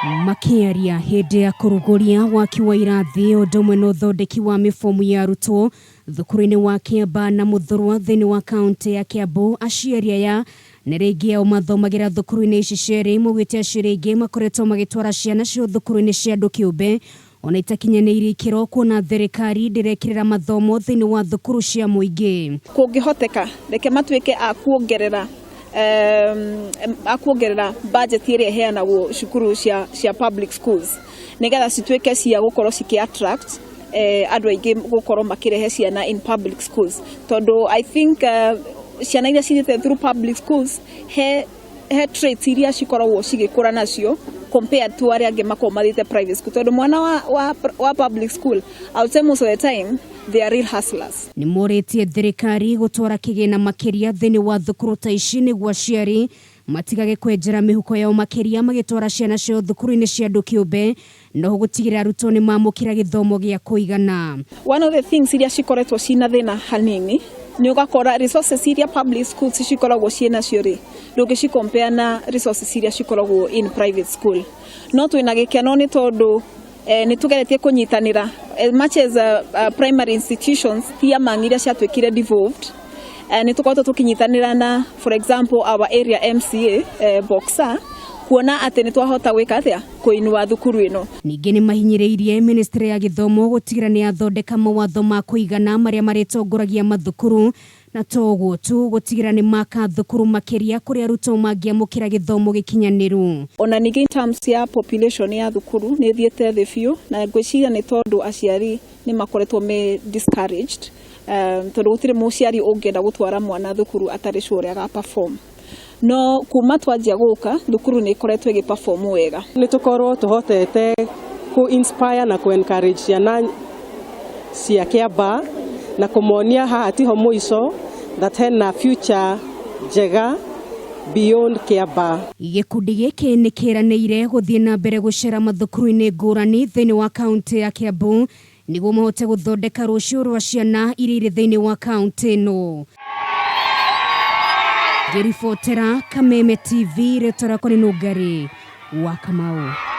Makĩaria hĩndĩ ya kũrugũria waki wa irathi ũndũ ũmwe na ũthondeki wa mĩbomu ya arutwo thukuru-inĩ wa Kĩamba na Mũthurwa thĩinĩ wa kaũntĩ ya Kĩambu, aciari aya nĩ rĩngĩ ao mathomagĩra thukuru-inĩ ici cierĩ maugĩte aciari aingĩ makoretwo magĩtwara ciana ciao thukuru-inĩ cia andũ kĩũmbe ona itakinyanĩirie ikĩro kuona thirikari ndĩrekĩrĩra mathomo thĩinĩ wa thukuru cia mũingĩ. Kũngĩhoteka reke matuĩke a kuongerera a kuongerera budget ĩrĩa ĩheanagwo cukuru cia, cia public schools nĩgetha cituĩke cia gũkorwo cikĩ attract andũ aingĩ gũkorwo makĩrehe ciana in public schools, tondũ I think ciana iria cithiĩte through public schools he traits iria cikoragwo cigĩkũra nacio compared to arĩa angĩ makoragwo mathiĩte private school, tondũ mwana wa public school, I would say most of the time they are real hustlers. Nĩ morĩtie thirikari gũtwara kĩgĩna makĩria thĩinĩ wa thukuru ta ici nĩguo aciari matigage kwenjera mĩhuko yao makĩria magĩtwara ciana ciao thukuru-inĩ cia andũ kĩũmbe, no gũtigĩrĩra arutwo nĩ mamũkĩra gĩthomo gĩa kũigana. One of the things iria cikoretwo cina thĩna hanini nĩ ũgakora resources iria public schools cikoragwo ciĩ nacio rĩ, ndũngĩci compare na resources iria cikoragwo in private school. No twĩna gĩkeno nĩ tondũ nĩ tũgeretie kũnyitanĩra as much as primary institutions ti among iria ciatuĩkire devolved. Nĩ tũkoretwo tũkĩnyitanĩra na, for example, our area MCA, Boxer, kuona atĩ nĩ twahota gwĩka atĩa kũinua thukuru ĩno. Ningĩ nĩ mahinyĩrĩirie ministry ya gĩthomo gũtigĩrĩra nĩ yathondeka mawatho ma kũigana marĩa marĩtongoragia mathukuru, na to ũguo tu, gũtigĩrĩra nĩ maka thukuru makĩria kũrĩa arutwo mangĩamũkĩra gĩthomo gĩkinyanĩru. Ona ningĩ in terms ya population ya thukuru nĩ ĩthiĩte thĩ biũ, na ngwĩciria nĩ tondũ aciari nĩ makoretwo me discouraged, tondũ gũtirĩ mũciari ũngĩenda gũtwara mwana thukuru atarĩ sure ũrĩa aga perform. No kuma twanjia gũka, thukuru nĩ ĩkoretwo ĩgĩ perform wega. Nĩ tũkorwo tũhotete kũ inspire na kũ encourage ciana cia Kĩambaa na kũmonia haha tiho mũico, that hena future njega beyond Kĩambaa. Gĩkundi gĩkĩ nĩ kĩranĩire gũthiĩ na mbere gũcera mathukuru-inĩ ngũrani thĩinĩ wa kaũntĩ ya Kĩambu nĩguo mahote gũthondeka rũciũ rwa ciana iria irĩ thĩinĩ wa kaũntĩ ĩno. Ngĩribotera Kameme TV, rĩtwa rĩakwa nĩ Nũngari wa Kamau.